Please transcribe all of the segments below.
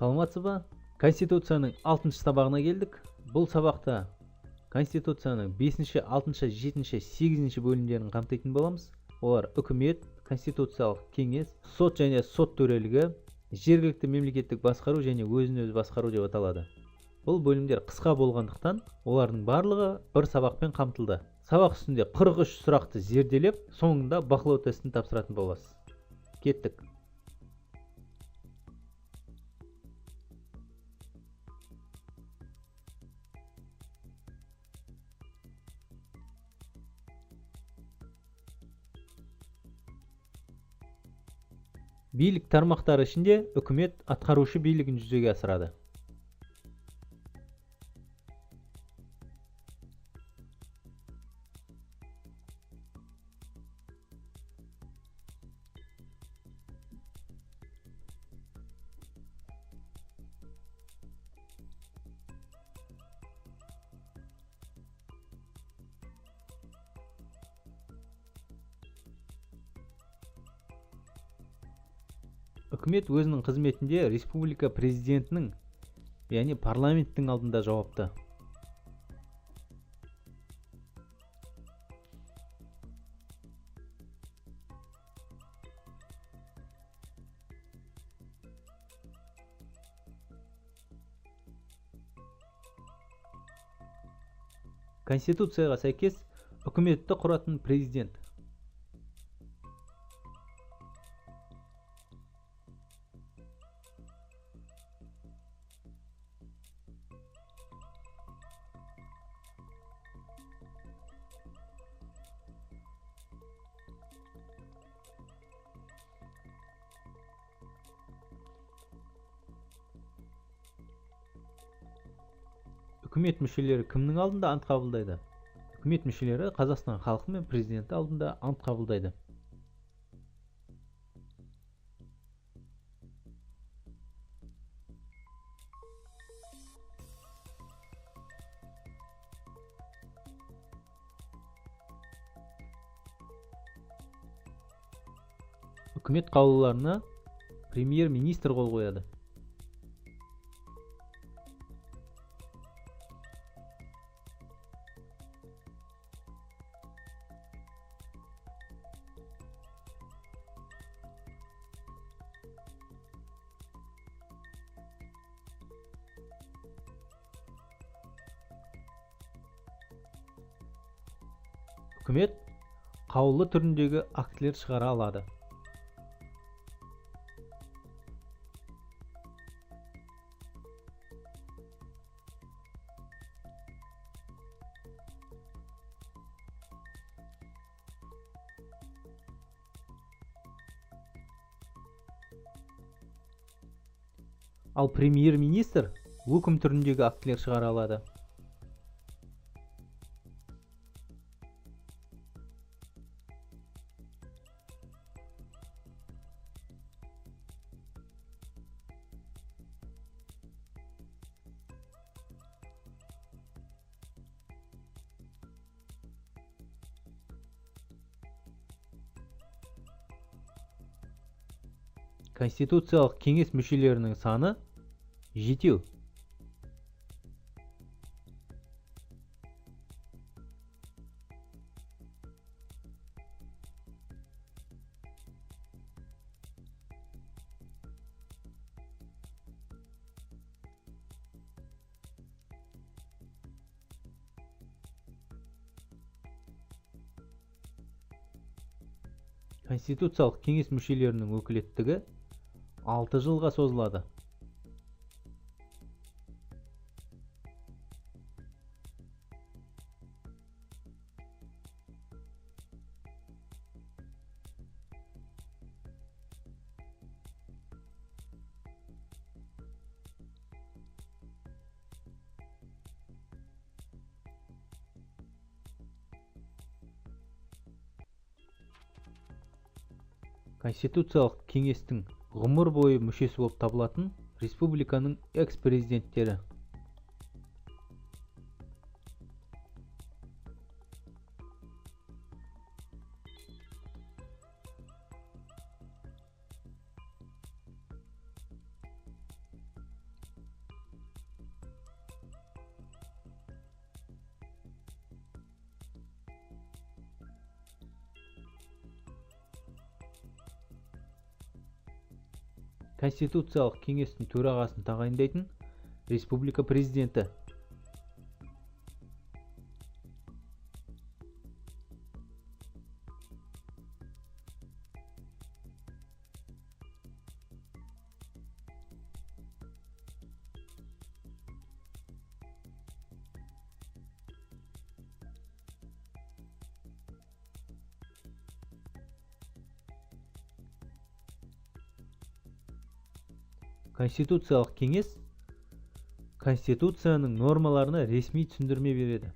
Саламатсыз ба? Конституцияның 6-шы сабағына келдік. Бұл сабақта Конституцияның 5-ші, 6-шы, 7-ші, 8-ші бөлімдерін қамтитын боламыз. Олар үкімет, конституциялық кеңес, сот және сот төрелігі, жергілікті мемлекеттік басқару және өзін-өзі басқару деп аталады. Бұл бөлімдер қысқа болғандықтан, олардың барлығы бір сабақпен қамтылды. Сабақ үстінде 43 сұрақты зерделеп, соңында бақылау тестін тапсыратын боласыз. Кеттік. Билік тармақтары ішінде үкімет атқарушы билігін жүзеге асырады. Үкімет өзінің қызметінде республика президентінің, яғни парламенттің алдында жауапты. Конституцияға сәйкес үкіметті құратын президент. Үкімет мүшелері кімнің алдында ант қабылдайды? Үкімет мүшелері Қазақстан халқы мен президенті алдында ант қабылдайды. Үкімет қаулыларына премьер-министр қол қояды. Үкімет қаулы түріндегі актілер шығара алады. Ал премьер-министр өкім түріндегі актілер шығара алады. Конституциялық кеңес мүшелерінің саны 7. Конституциялық кеңес мүшелерінің өкілеттігі 6 жылға созылады. Конституциялық кеңестің ғұмыр бойы мүшесі болып табылатын республиканың экс-президенттері. Конституциялық кеңестің төрағасын тағайындайтын республика президенті. Конституциялық кеңес Конституцияның нормаларына ресми түсіндірме береді.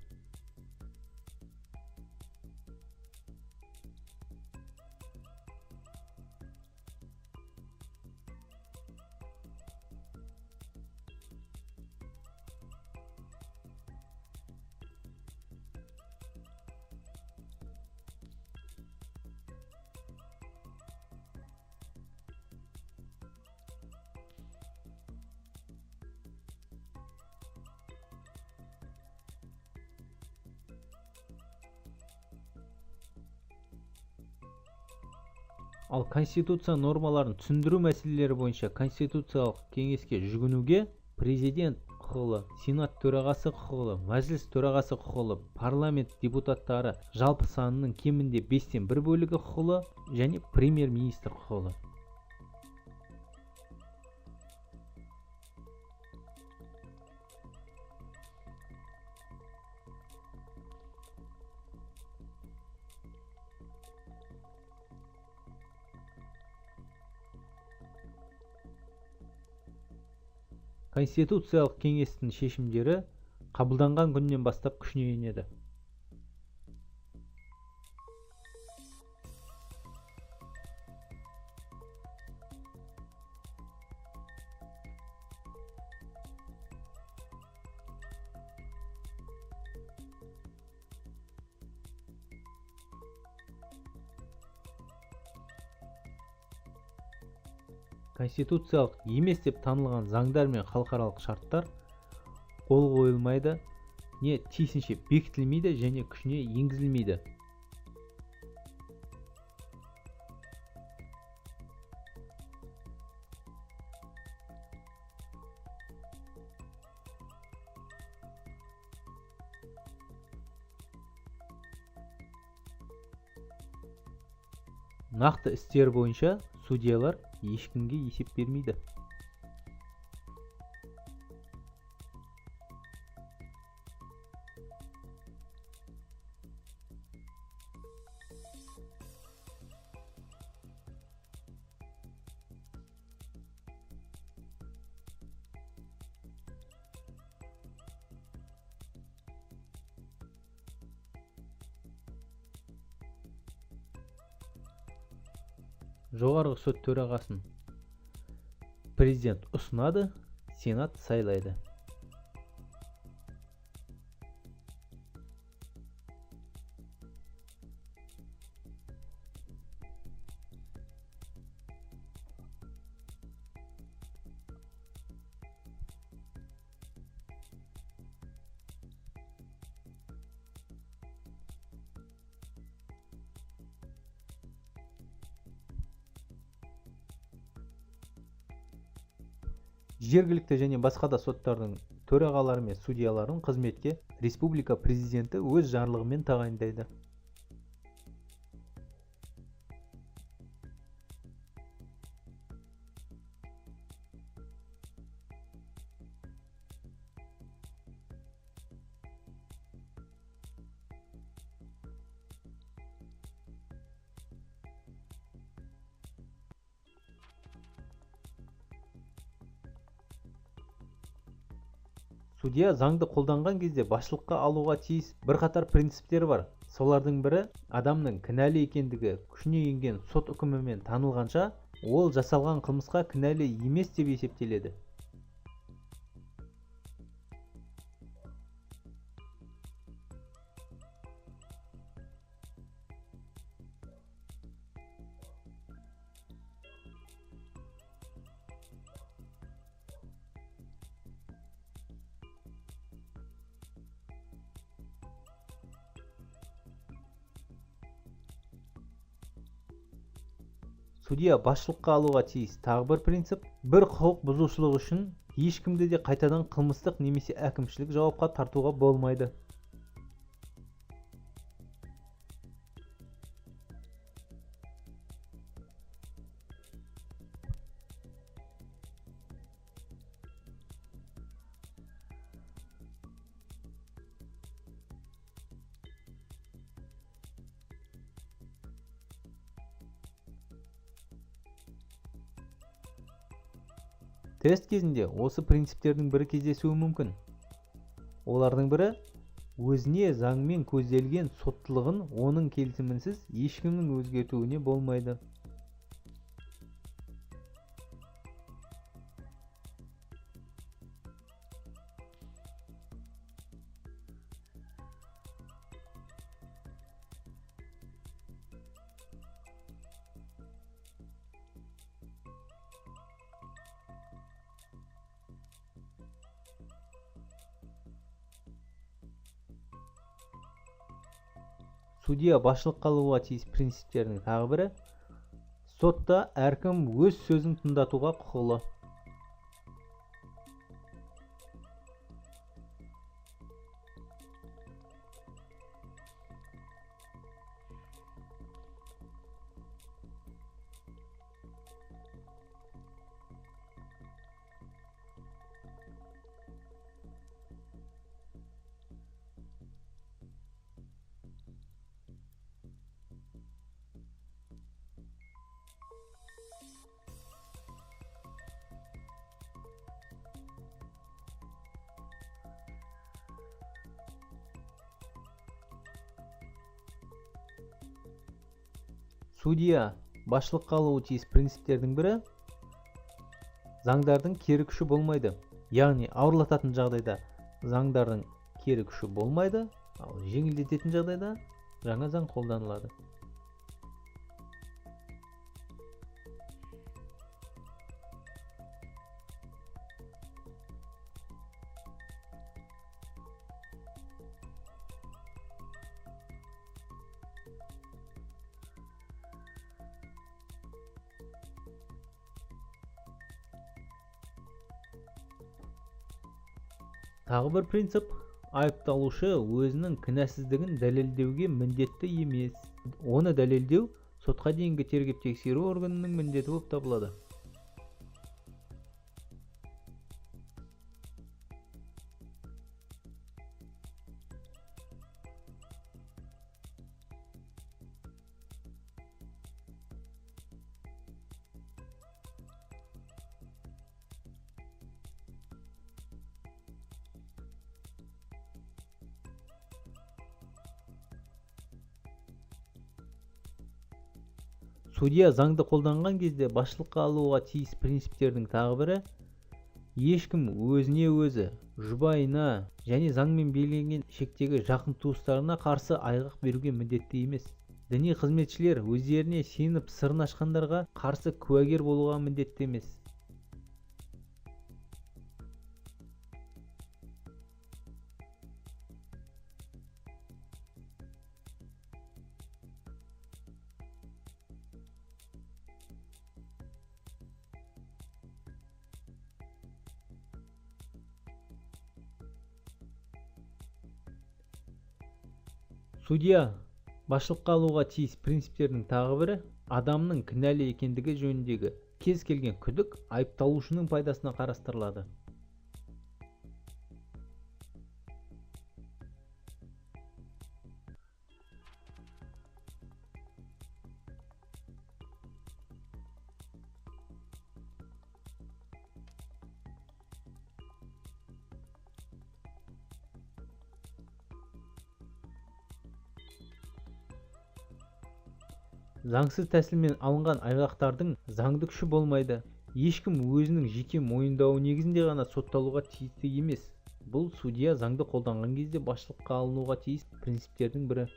Ал Конституция нормаларын түсіндіру мәселелері бойынша Конституциялық кеңеске жүгінуге президент құқылы, Сенат төрағасы құқылы, Мәжіліс төрағасы құқылы, парламент депутаттары жалпы санының кемінде 1/5 бөлігі құқылы және премьер-министр құқылы. Конституциялық кеңестің шешімдері қабылданған күннен бастап күшіне енеді. Конституциялық емес деп танылған заңдар мен халықаралық шарттар қол қойылмайды, не тиісінше бекітілмейді және күшіне енгізілмейді. Нақты істер бойынша судьялар ешкімге есеп бермейді. Жоғарғы сот төрағасын президент ұсынады, Сенат сайлайды. Жергілікті және басқа да соттардың төрағалары мен судьяларын қызметке республика президенті өз жарлығымен тағайындайды. Судья заңды қолданған кезде басшылыққа алуға тиіс бірқатар принциптер бар. Солардың бірі адамның кінәлі екендігі күшіне енген сот үкімімен танылғанша, ол жасалған қылмысқа кінәлі емес деп есептеледі. Судья басшылыққа алуға тиіс тағы бір принцип: бір құқық бұзушылық үшін ешкімді де қайтадан қылмыстық немесе әкімшілік жауапқа тартуға болмайды. Тест кезінде осы принциптердің бірі кездесуі мүмкін. Олардың бірі өзіне заңмен көзделген соттылығын оның келісімінсіз ешкімнің өзгертуіне болмайды. Судья басшылыққа алуға тиіс принциптердің тағы бірі: сотта әркім өз сөзін тыңдатуға құқылы. Судья басшылыққа алуы тиіс принциптердің бірі: заңдардың кері күші болмайды. Яғни ауырлататын жағдайда заңдардың кері күші болмайды, ал жеңілдететін жағдайда жаңа заң қолданылады. Тағы бір принцип: айыпталушы өзінің кінәсіздігін дәлелдеуге міндетті емес. Оны дәлелдеу сотқа дейінгі тергеп-тексеру органының міндеті болып табылады. Судья заңды қолданған кезде басшылыққа алуға тиіс принциптердің тағы бірі: ешкім өзіне өзі, жұбайына және заңмен белгіленген шектегі жақын туыстарына қарсы айғақ беруге міндетті емес. Діни қызметшілер өздеріне сеніп сырын ашқандарға қарсы куәгер болуға міндетті емес. Судья басшылыққа алуға тиіс принциптердің тағы бірі: адамның кінәлі екендігі жөніндегі кез келген күдік айыпталушының пайдасына қарастырылады. Заңсыз тәсілмен алынған айғақтардың заңды күші болмайды. Ешкім өзінің жеке мойындауы негізінде ғана сотталуға тиісті емес. Бұл судья заңды қолданған кезде басшылыққа алынуға тиіс принциптердің бірі.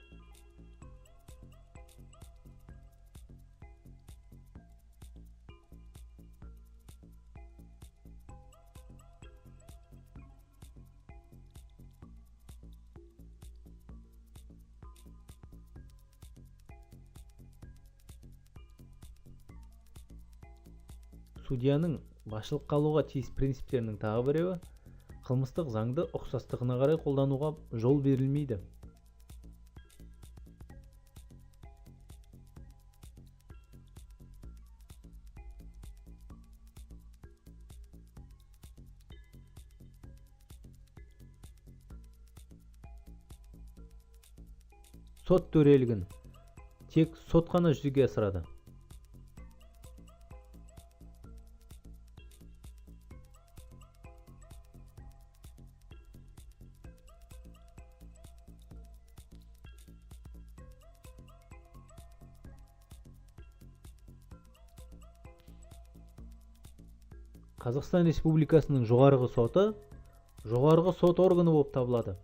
Судьяның басшылыққа алуға тиіс принциптерінің тағы біреуі қылмыстық заңды ұқсастығына қарай қолдануға жол берілмейді. Сот төрелігін тек сот қана жүзеге асырады. Қазақстан Республикасының жоғарғы соты жоғарғы сот органы болып табылады.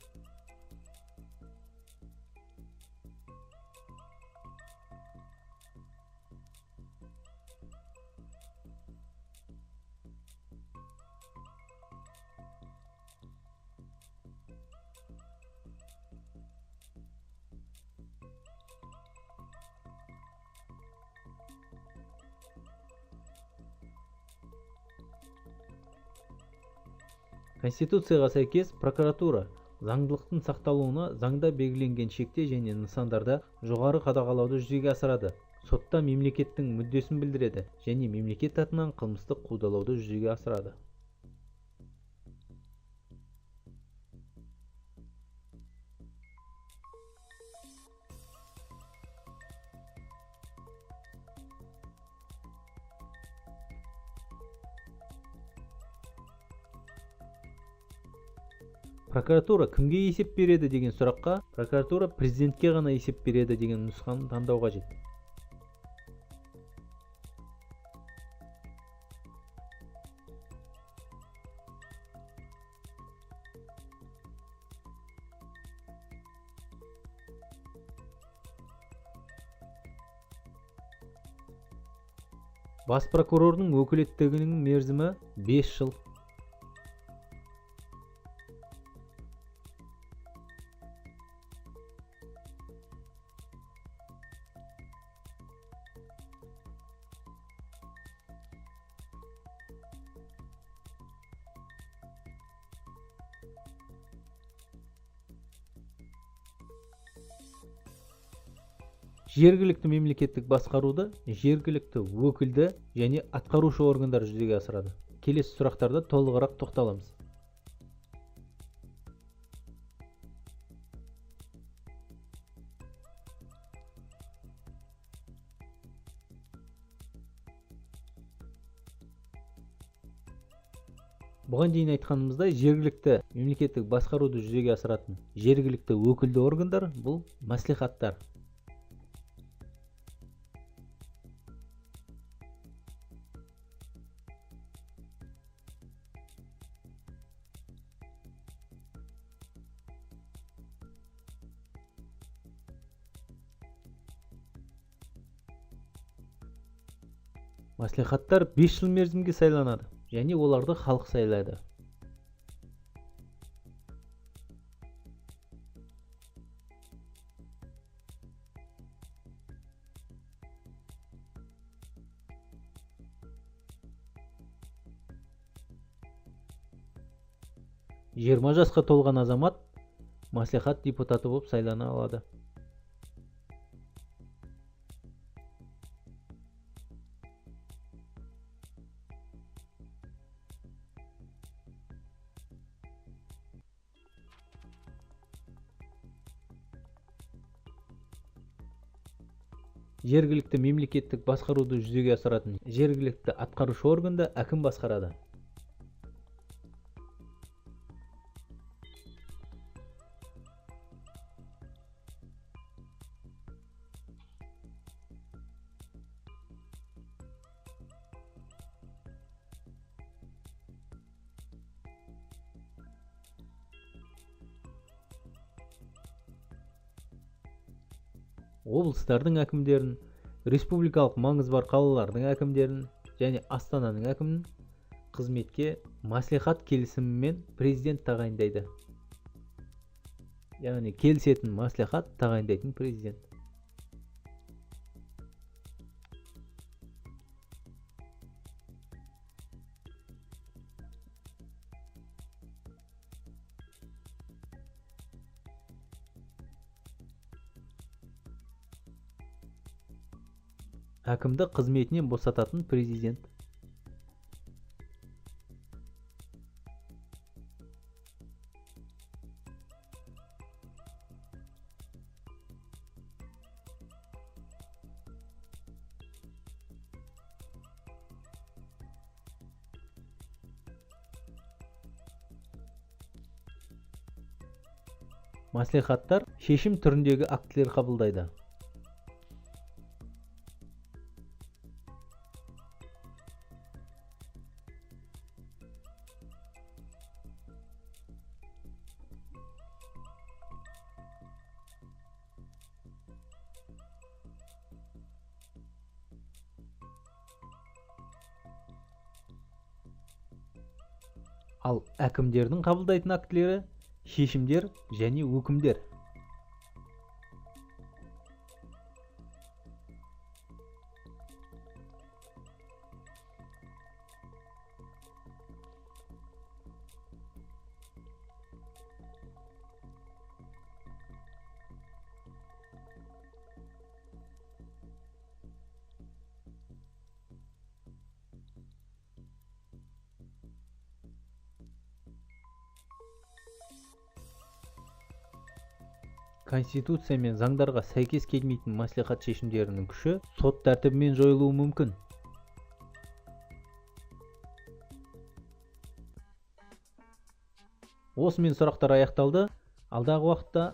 Конституцияға сәйкес прокуратура заңдылықтың сақталуына заңда белгіленген шекте және нысандарда жоғары қадағалауды жүзеге асырады. Сотта мемлекеттің мүддесін білдіреді және мемлекет атынан қылмыстық қудалауды жүзеге асырады. Прокуратура кімге есеп береді деген сұраққа прокуратура президентке ғана есеп береді деген нұсқаны таңдау қажет. Бас прокурордың өкілеттігінің мерзімі 5 жыл. Жергілікті мемлекеттік басқаруды жергілікті өкілді және атқарушы органдар жүзеге асырады. Келесі сұрақтарда толығырақ тоқталамыз. Бұған дейін айтқанымыздай, жергілікті мемлекеттік басқаруды жүзеге асыратын жергілікті өкілді органдар бұл мәслихаттар. Мәслихаттар 5 жыл мерзімге сайланады және оларды халық сайлайды. 20 жасқа толған азамат мәслихат депутаты болып сайлана алады. Жергілікті мемлекеттік басқаруды жүзеге асыратын жергілікті атқарушы органды әкім басқарады. Облыстардың әкімдерін, республикалық маңызы бар қалалардың әкімдерін және Астананың әкімін қызметке мәслихат келісімімен президент тағайындайды. Яғни келісетін мәслихат, тағайындайтын президент. Әкімді қызметінен босататын президент. Мәслихаттар шешім түріндегі актілер қабылдайды. Ал әкімдердің қабылдайтын актілері шешімдер және өкімдер. Конституция мен заңдарға сәйкес келмейтін мәслихат шешімдерінің күші сот тәртібімен жойылуы мүмкін. Осымен сұрақтар аяқталды. Алдағы уақытта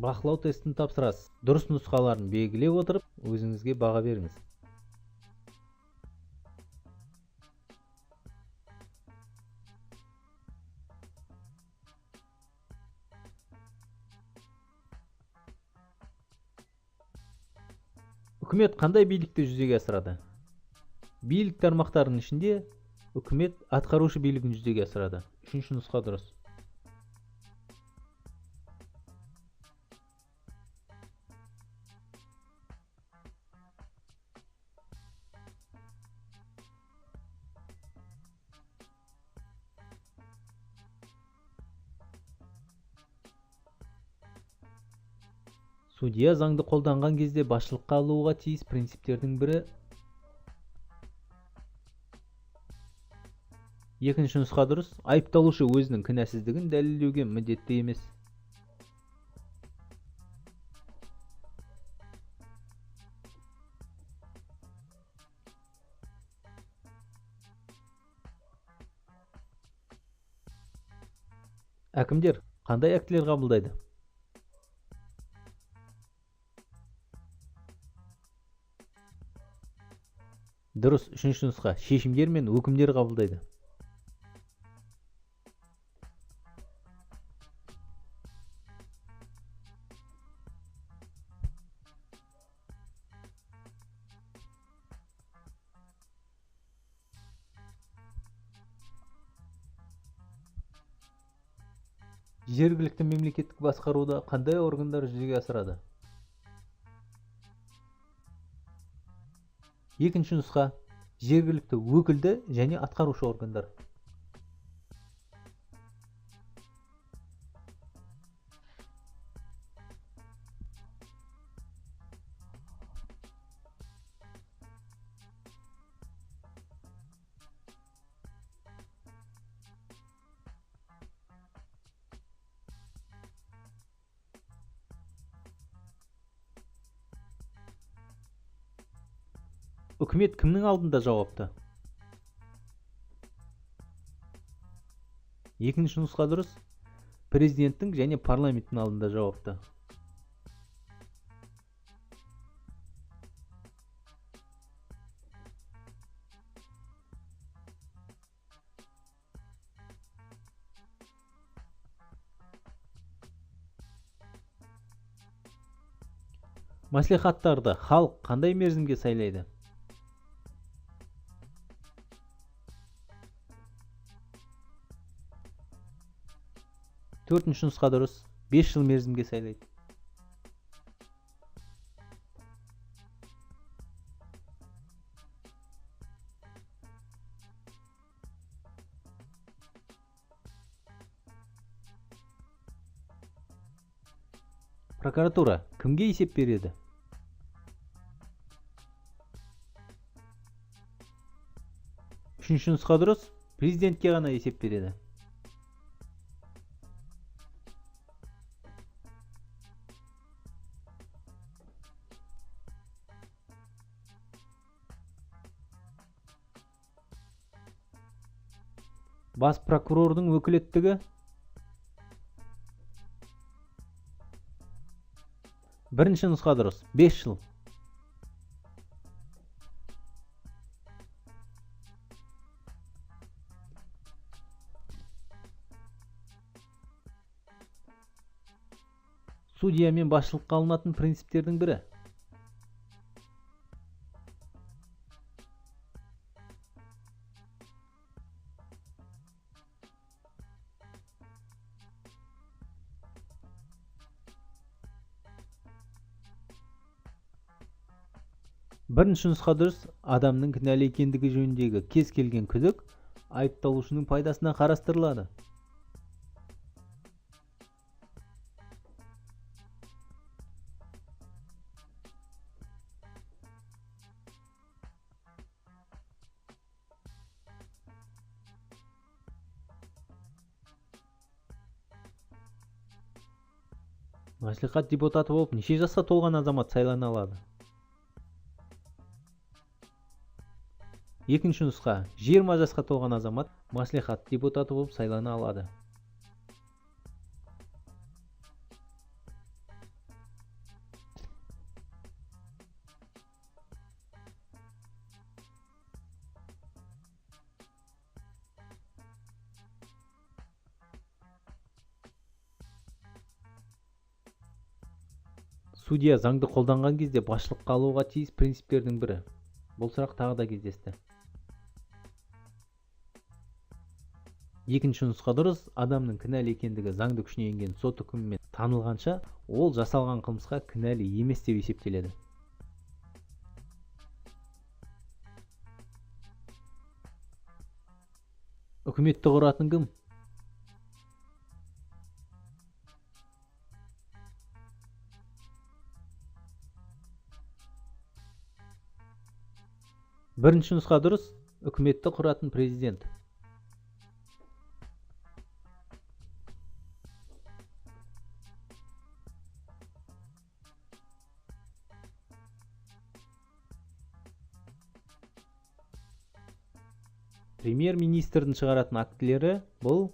бақылау тестін тапсырасыз. Дұрыс нұсқаларын белгілеп отырып, өзіңізге баға беріңіз. Үкімет қандай билікті жүзеге асырады? Билік тармақтарының ішінде үкімет атқарушы билігін жүзеге асырады. Үшінші нұсқа дұрыс. Судья заңды қолданған кезде басшылыққа алуға тиіс принциптердің бірі. Екінші нұсқа дұрыс. Айыпталушы өзінің кінәсіздігін дәлелдеуге міндетті емес. Әкімдер қандай актілер қабылдайды? Дұрыс, үшінші нұсқа. Шешімдер мен өкімдер қабылдайды. Жергілікті мемлекеттік басқаруды қандай органдар жүзеге асырады? Екінші нұсқа. Жергілікті өкілді және атқарушы органдар. Үкімет кімнің алдында жауапты? Екінші нұсқа дұрыс. Президенттің және парламенттің алдында жауапты. Мәслихаттарды халық қандай мерзімге сайлайды? Төртінші нұсқа дұрыс. 5 жыл мерзімге сайлайды. Прокуратура кімге есеп береді? Үшінші нұсқа дұрыс, президентке ғана есеп береді. Бас прокурордың өкілеттігі бірінші нұсқа дұрыс, 5 жыл. Судья мен басшылыққа алынатын принциптердің бірі. Бірінші нұсқа дұрыс, адамның кінәлі екендігі жөніндегі кез келген күдік айыпталушының пайдасына қарастырылады. Мәслихат депутаты болып неше жасқа толған азамат сайлана алады? Екінші нұсқа, 20 жасқа толған азамат мәслихат депутаты болып сайлана алады. Судья заңды қолданған кезде басшылыққа алуға тиіс принциптердің бірі. Бұл сұрақ тағы да кездесті. Екінші нұсқа дұрыс, адамның кінәлі екендігі заңды күшіне енген сот үкімімен танылғанша, ол жасалған қылмысқа кінәлі емес деп есептеледі. Үкіметті құратын кім? Бірінші нұсқа дұрыс, үкіметті құратын президент. Премьер-министрдің шығаратын актілері бұл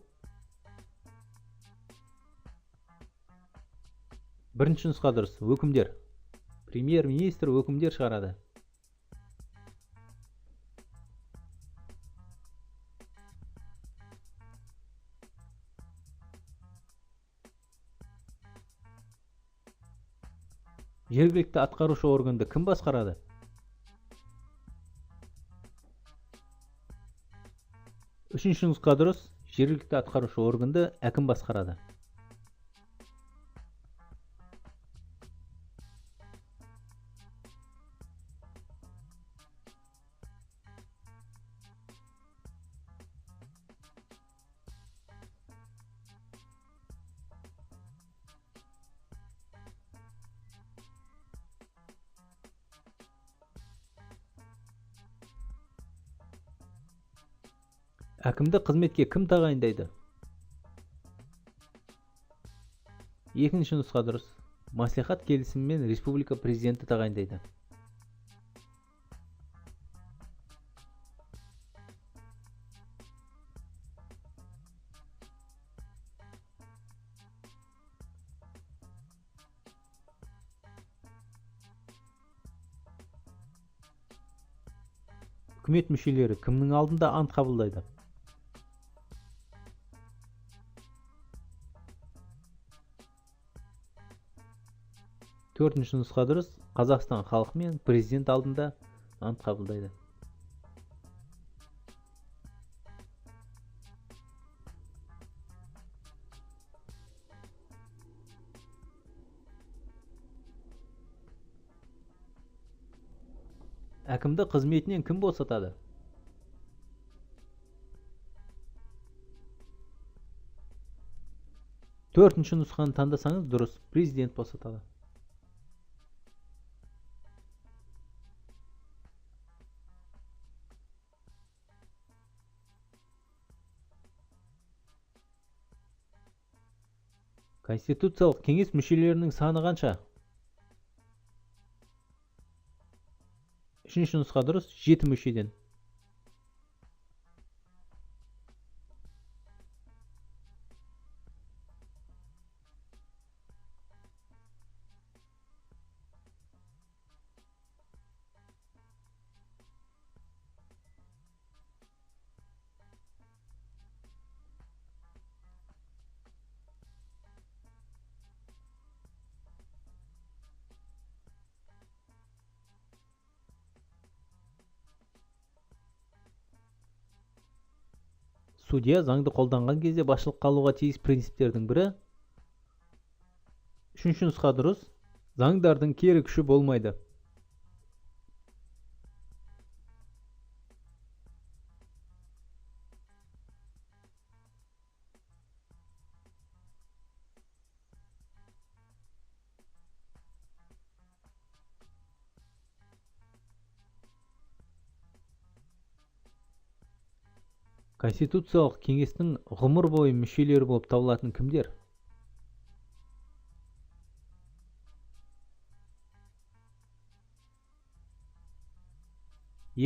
бірінші нұсқа дұрыс, өкімдер. Премьер-министр өкімдер шығарады. Жергілікті атқарушы органды кім басқарады? Үшінші нұсқа дұрыс, жергілікті атқарушы органды әкім басқарады. Әкімді қызметке кім тағайындайды? Екінші нұсқа дұрыс. Мәслихат келісімімен республика президенті тағайындайды. Үкімет мүшелері кімнің алдында ант қабылдайды? Төртінші нұсқа дұрыс, Қазақстан халқы мен президент алдында ант қабылдайды. Әкімді қызметінен кім босатады? Төртінші нұсқаны таңдасаңыз дұрыс, президент босатады. Конституциялық кеңес мүшелерінің саны қанша? Үшінші нұсқа дұрыс, 7 мүшеден. Судья заңды қолданған кезде басшылыққа алуға тиіс принциптердің бірі. Үшінші нұсқа дұрыс, заңдардың кері күші болмайды. Конституциялық кеңестің ғұмыр бойы мүшелері болып табылатын кімдер?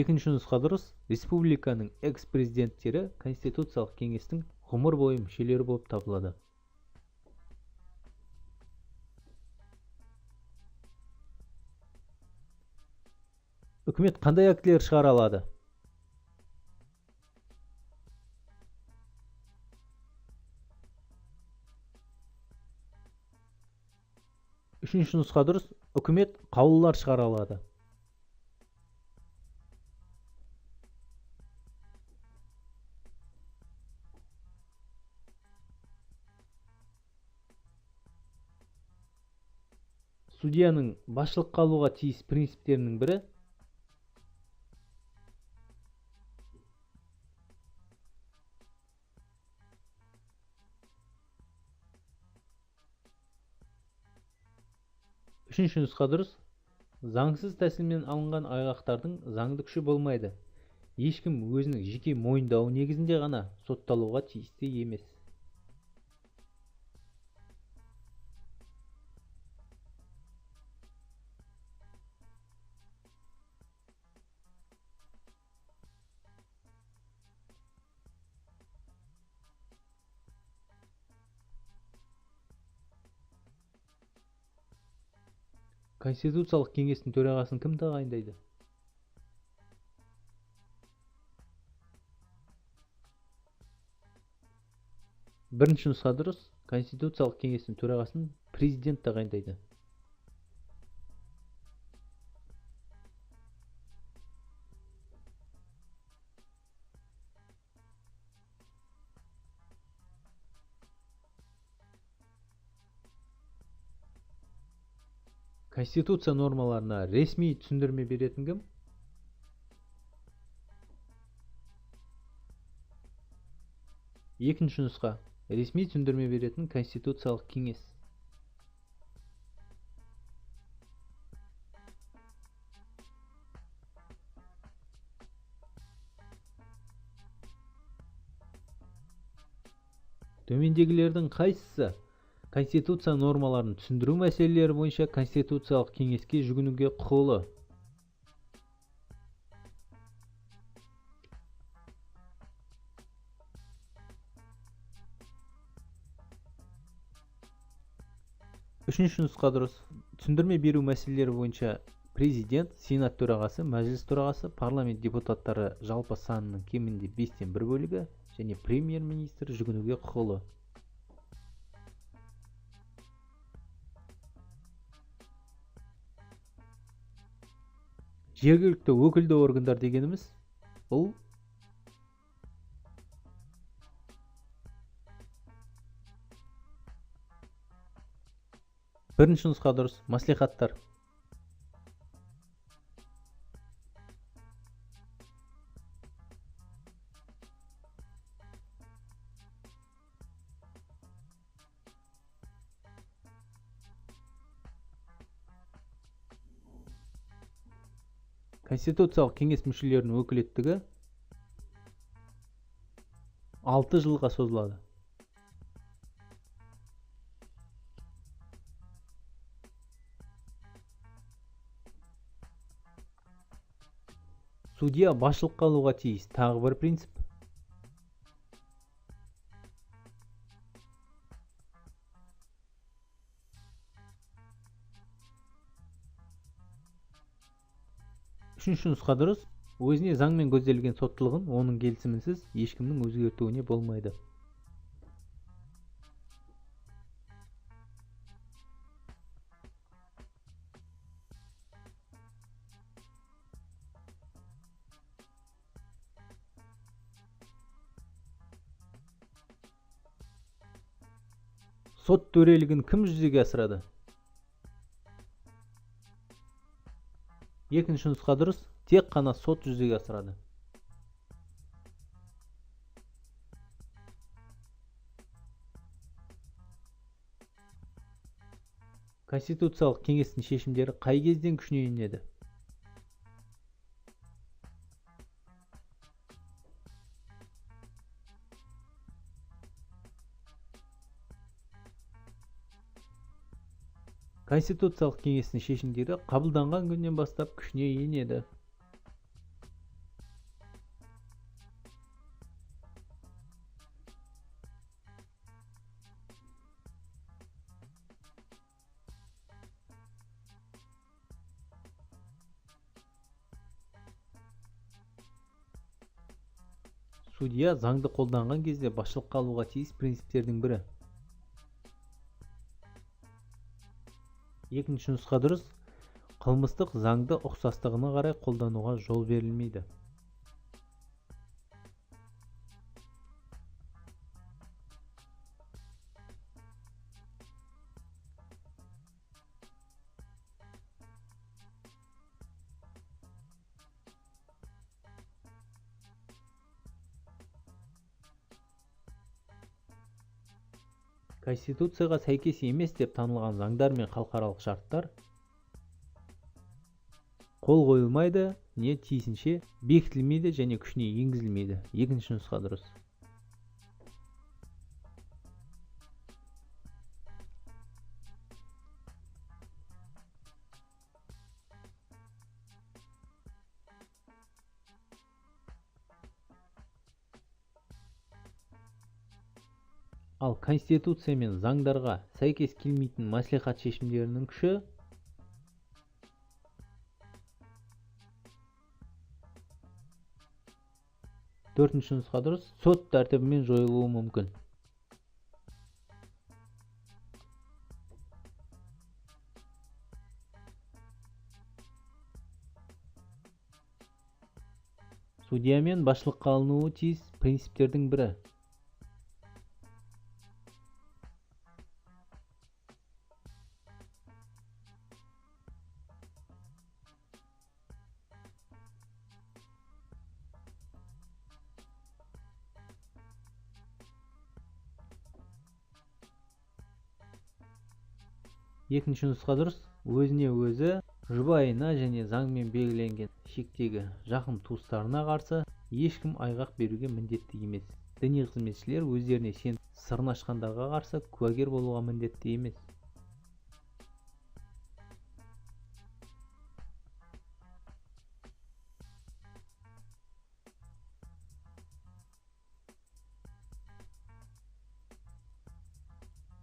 Екінші нұсқа дұрыс, республиканың экс-президенттері Конституциялық кеңестің ғұмыр бойы мүшелері болып табылады. Үкімет қандай актілер шығара алады? Үшінші нұсқа дұрыс, үкімет қаулылар шығара алады. Судьяның басшылыққа алуға тиіс принциптерінің бірі Үшінші нұсқа дұрыс, заңсыз тәсілмен алынған айғақтардың заңды күші болмайды. Ешкім өзінің жеке мойындауы негізінде ғана сотталуға тиісті емес. Конституциялық кеңестің төрағасын кім тағайындайды? Бірінші нұсқа дұрыс, Конституциялық кеңестің төрағасын президент тағайындайды. Конституция нормаларына ресми түсіндірме беретін кім? Екінші нұсқа. Ресми түсіндірме беретін Конституциялық кеңес. Төмендегілердің қайсысы Конституция нормаларын түсіндіру мәселелері бойынша Конституциялық кеңеске жүгінуге құқылы? Үшінші нұсқа дұрыс. Түсіндірме беру мәселелері бойынша президент, сенат төрағасы, мәжіліс төрағасы, парламент депутаттары жалпы санының кемінде 1/5 бөлігі және премьер-министр жүгінуге құқылы. Жергілікті өкілді органдар дегеніміз бұл бірінші нұсқа дұрыс, мәслихаттар. Конституциялық кеңес мүшелерінің өкілеттігі 6 жылға созылады. Судья басшылыққа алуға тиіс тағы бір принцип. Үшінші нұсқа дұрыс. Өзіне заңмен көзделген соттылығын оның келісімінсіз ешкімнің өзгертуіне болмайды. Сот төрелігін кім жүзеге асырады? Екінші нұсқа дұрыс, тек қана сот жүзеге асырады. Конституциялық кеңестің шешімдері қай кезден күшіне енеді? Конституциялық кеңестің шешімдері қабылданған күннен бастап күшіне енеді. Судья заңды қолданған кезде басшылыққа алуға тиіс принциптердің бірі. Екінші нұсқа дұрыс, қылмыстық заңды ұқсастығына қарай қолдануға жол берілмейді. Конституцияға сәйкес емес деп танылған заңдар мен халықаралық шарттар қол қойылмайды, не тиісінше бекітілмейді және күшіне енгізілмейді. Екінші нұсқа дұрыс. Ал Конституция мен заңдарға сәйкес келмейтін мәслихат шешімдерінің күші төртінші нұсқа дұрыс, сот тәртібімен жойылуы мүмкін. Судья мен басшылыққа алынуы тиіс принциптердің бірі. Екінші нұсқа дұрыс, өзіне өзі, жұбайына және заңмен белгіленген шектегі жақын туыстарына қарсы ешкім айғақ беруге міндетті емес. Діни қызметшілер өздеріне сеніп сырын ашқандарға қарсы куәгер болуға міндетті емес.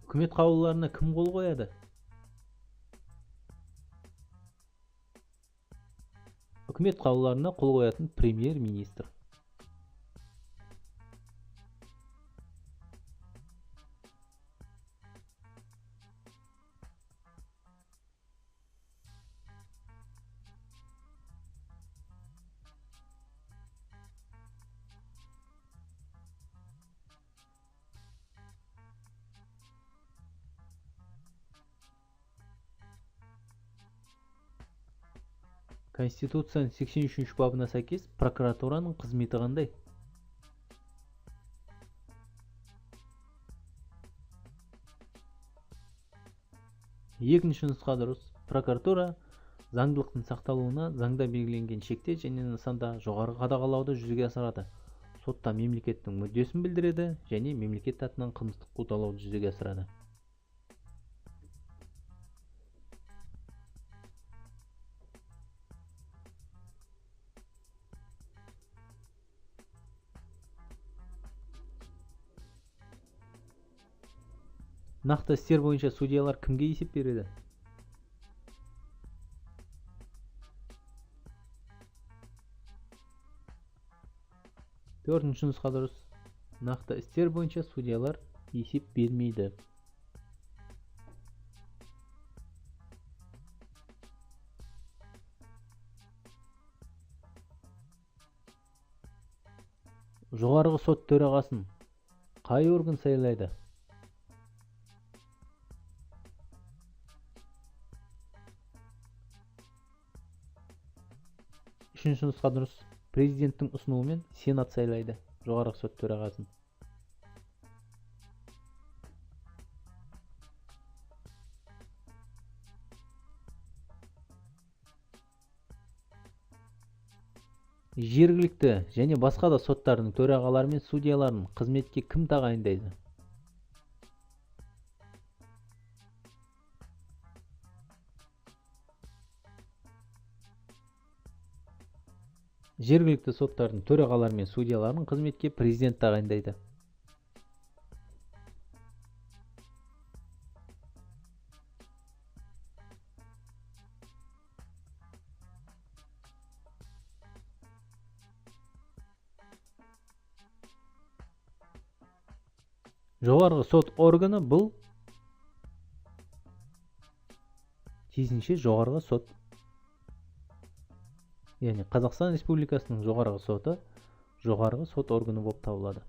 Үкімет қаулыларына кім қол қояды? Үкімет қаулыларына қол қоятын премьер-министр. Конституцияның 83 бабына сәйкес прокуратураның қызметі қандай? Екінші нұсқа дұрыс. Прокуратура заңдылықтың сақталуына заңда белгіленген шекте және нысанда жоғары қадағалауды жүзеге асырады. Сотта мемлекеттің мүддесін білдіреді және мемлекет атынан қылмыстық қудалауды жүзеге асырады. Нақты істер бойынша судьялар кімге есеп береді? Төртінші нұсқа дұрыс. Нақты істер бойынша судьялар есеп бермейді. Жоғарғы сот төрағасын қай орган сайлайды? Үшінші нұсқа дұрыс. Президенттің ұсынуымен Сенат сайлайды жоғарғы сот төрағасын. Жергілікті және басқа да соттардың төрағалары мен судьяларын қызметке кім тағайындайды? Жергілікті соттардың төрағалары мен судьяларын қызметке президент тағайындайды. Жоғарғы сот органы бұл тиісінше жоғарғы сот. Яғни Қазақстан Республикасының жоғарғы соты жоғарғы сот органы болып табылады.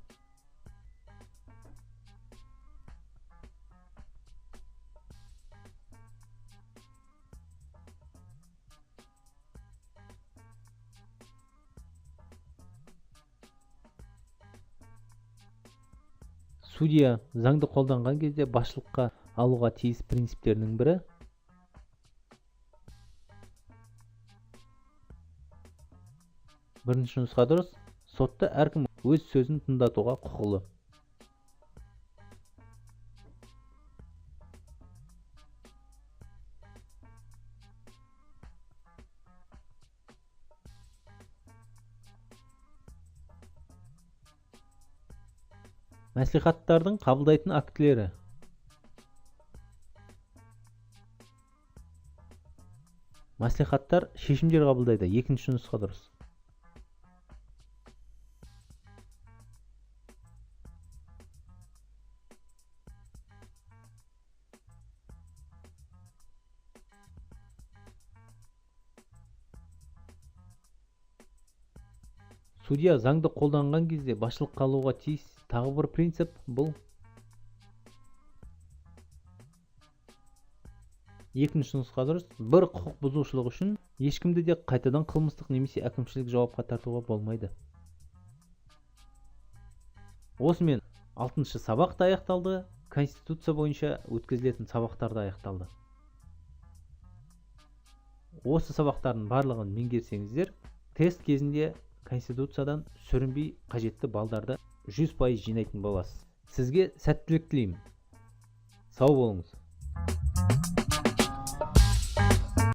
Судья заңды қолданған кезде басшылыққа алуға тиіс принциптерінің бірі бірінші нұсқа дұрыс. Сотта әркім өз сөзін тыңдатуға құқылы. Мәслихаттардың қабылдайтын актілері. Мәслихаттар шешімдер қабылдайды. Екінші нұсқа дұрыс. Судья заңды қолданған кезде басшылыққа алуға тиіс тағы бір принцип бұл. Екінші нұсқа дұрыс. Бір құқық бұзушылық үшін ешкімді де қайтадан қылмыстық немесе әкімшілік жауапқа тартуға болмайды. Осымен 6-шы сабақ та аяқталды. Конституция бойынша өткізілетін сабақтар да аяқталды. Осы сабақтардың барлығын меңгерсеңіздер, тест кезінде Конституциядан сүрінбей қажетті балдарды 100% жинайтын боласыз. Сізге сәттілік тілеймін. Сау болыңыз.